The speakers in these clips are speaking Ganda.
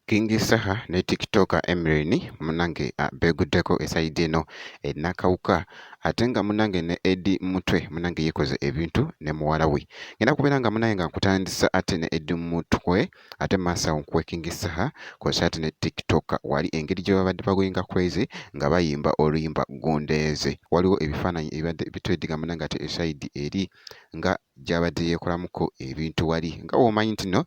King Saha ne TikToker Emryn munange beeguddeko esayidi eno e Nakawuka ate nga munange ne Eddie Mutwe munange yeekoze ebintu ne muwala we. Ngenda kubeera nga munange nga nkutandisa ate ne Eddie Mutwe ate maaso awo nkuwe King Saha kw'ossa ate ne TikToker wali engeri gye babadde bagoinga crazy nga bayimba oluyimba Gundeeze. Waliwo ebifaananyi ebibadde bitwediga munange ate esayidi eri nga gy'abadde yeekolamuko ebintu wali nga bw'omanyi nti nno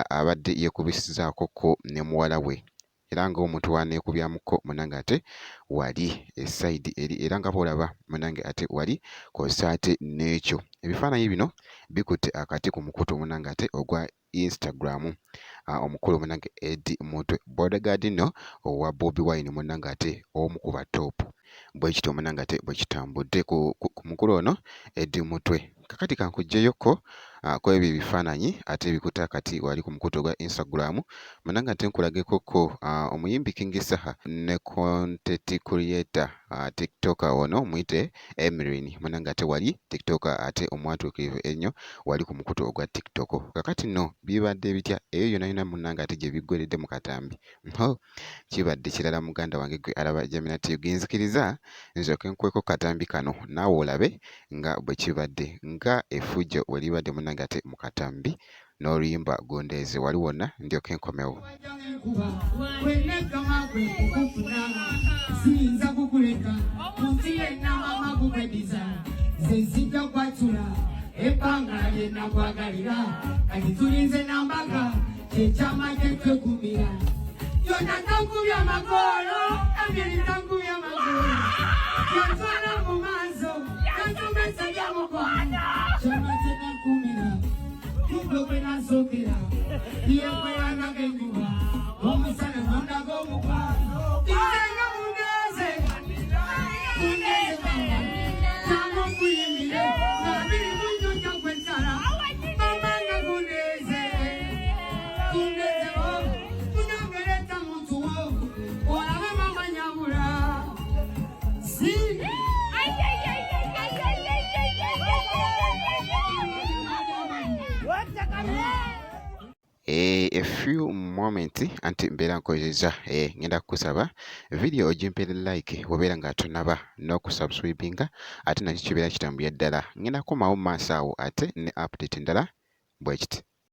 abadde yeekubisizaakokko ne muwala we era ng'omuntu w'aneekubyamuko munnange ate wali esayidi eri era nga bw'olaba munnange ate wali kw'ossa ate n'ekyo. Ebifaananyi bino bikutte akati ku mukutu munnange ate ogwa Instagram omukulu munange Eddie Mutwe bodyguard nno owa Bobi Wine munange ate omu ku ba top bwekityo munange ate bwekitambudde ku, ku, ku mukulu ono Eddie Mutwe. Kakati kankuggyeyokko ku ebyo ebifaananyi ate ebikutte akati wali ku mukutu ogwa Instagram munange ate nkulagekokko omuyimbi King Saha ne content creator TikToker ono muyite Emryn munange ate wali TikToker ate omwatuukirivu ennyo wali ku mukutu ogwa TikTok. Kakati nno bibadde bitya eyo yona yona munange ate gye biggweredde mu katambi? Ho kibadde kirala muganda wange gwe alaba Jamina TV nzikiriza nsooke nkuweko katambi kano naawe olabe nga bwe kibadde nga effujjo we libadde munange ate mu katambi n'oluyimba Gundeeze wali wonna ndyoke nkomewo. Siyinza kukuleka munsi yenna mama kukwediza nze nzija kwatula ebbanga lyenakwagalira kati tulinze nambaga kyekyama kyetwekumira yona tankubya magolo emiri tankubya magolo yantwala mu maaso yantumesa lyamukwano kyama kyenakumira Kugwe kwe nasookera ye kwe yandaga enjuba omusana nondaga omukwano nze nga mundeeze mundeeze mama jangu nkuyimbire nga biri mu nnyonjo kwensala mama nga gundeeze gundeeze o munange leeta muntu wo olabe mama nyabula si Eh, a few moments anti mbeera nkozeza eh, ngenda kukusaba video ogimpeere like wobeera nga tonaba n'okusubscribinga ate nakyo kibeera kitambulira ddala ngenda kukomawo mu maaso awo ate ne update endala bwekiti.